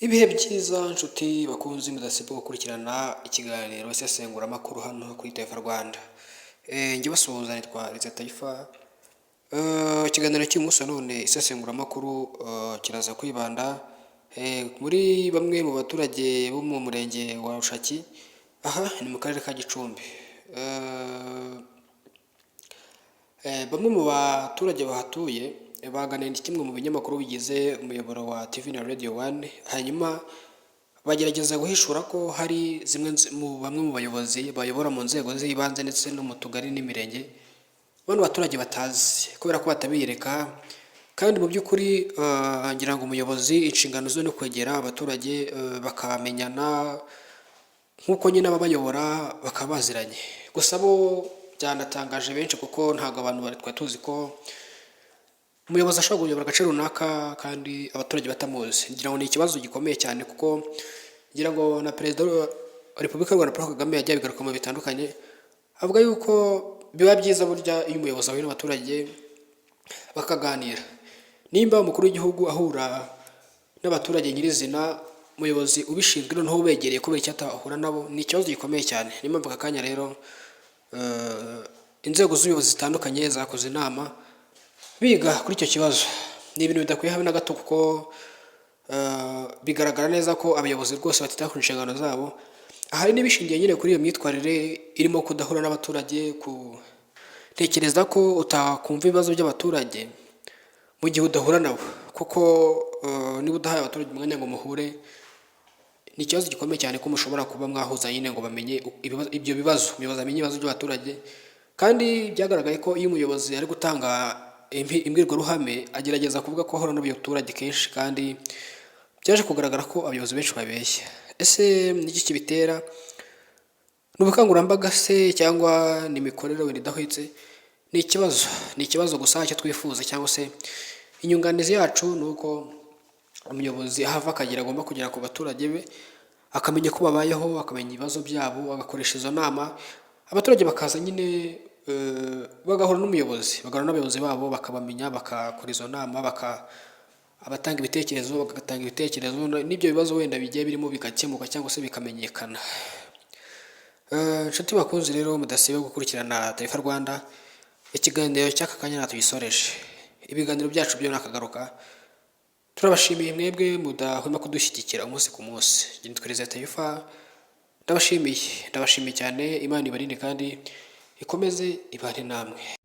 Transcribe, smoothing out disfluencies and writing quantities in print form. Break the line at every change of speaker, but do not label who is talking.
Ibihe byiza nshuti bakunzi mudasiba gukurikirana ikiganiro isesenguramakuru hano kuri Taifa Rwanda. Njye basuhuza nitwa Riza Taifa. Ikiganiro cy'uyu munsi wa none isesenguramakuru kiraza kwibanda muri bamwe mu baturage bo mu murenge wa Rushaki, aha ni mu karere ka Gicumbi. Bamwe mu baturage bahatuye baganiriye kimwe mu binyamakuru bigize umuyoboro wa TV na Radio One, hanyuma bagerageza guhishura ko hari zimwe mu bamwe mu bayobozi bayobora mu nzego z'ibanze ndetse no mu tugari n'imirenge bano baturage batazi kubera ko batabiyereka. Kandi mu by'ukuri ngira ngo umuyobozi inshingano ze no kwegera abaturage bakamenyana nk'uko nyine ababayobora bakaba baziranye. Gusa bo byanatangaje benshi kuko ntabwo abantu bari twari tuzi ko umuyobozi ashobora kuyobora agace runaka kandi abaturage batamuzi. Ngira ngo ni ikibazo gikomeye cyane kuko ngira ngo na Perezida wa Repubulika y'u Rwanda Paul Kagame yagiye abigaruka mu bitandukanye, avuga yuko biba byiza burya iyo umuyobozi ahuye n'abaturage bakaganira. Nimba umukuru w'igihugu ahura n'abaturage nyirizina, umuyobozi ubishinzwe noneho ubegereye, kubera icyo atahura nabo? Ni ikibazo gikomeye cyane. Niyo mpamvu aka kanya rero inzego z'ubuyobozi zitandukanye zakoze inama biga kuri icyo kibazo. Ni ibintu bidakwiye habe na gato kuko bigaragara neza ko abayobozi rwose batita ku nshingano zabo. Hari n'ibishingiye nyine kuri iyo myitwarire irimo kudahura n'abaturage, tekereza ko utakumva ibibazo by'abaturage mu gihe udahura nabo, kuko niba udahaye abaturage umwanya ngo muhure, ni ikibazo gikomeye cyane ko mushobora kuba mwahuza nyine ngo bamenye ibyo bibazo, umuyobozi amenye ibibazo by'abaturage. Kandi byagaragaye ko iyo umuyobozi ari gutanga imbwirwaruhame agerageza kuvuga ko ahura n'abaturage kenshi, kandi byaje kugaragara ko abayobozi benshi babeshya. Ese ni iki kibitera? Ni ubukangurambaga se cyangwa ni imikorere wenda idahwitse? Ni ikibazo, ni ikibazo. Gusa icyo twifuza cyangwa se inyunganizi yacu ni uko umuyobozi aho ava akagera agomba kugera ku baturage be, akamenya ko babayeho, akamenya ibibazo byabo, agakoresha izo nama, abaturage bakaza nyine bagahura n'umuyobozi, bagahura n'abayobozi babo bakabamenya, bakakora izo nama, baka abatanga ibitekerezo bagatanga ibitekerezo, n'ibyo bibazo wenda bigiye birimo bigakemuka cyangwa se bikamenyekana. Inshuti bakunzi rero mudasiba gukurikirana Taifa Rwanda, ikiganiro cy'aka kanya tugisoreje. Ibiganiro byacu byo nakagaruka. Turabashimiye mwebwe mudahwema kudushyigikira umunsi ku munsi. Nitwa Perezida Taifa, ndabashimiye, ndabashimiye cyane. Imana ibarinde kandi ikomeze ibane namwe.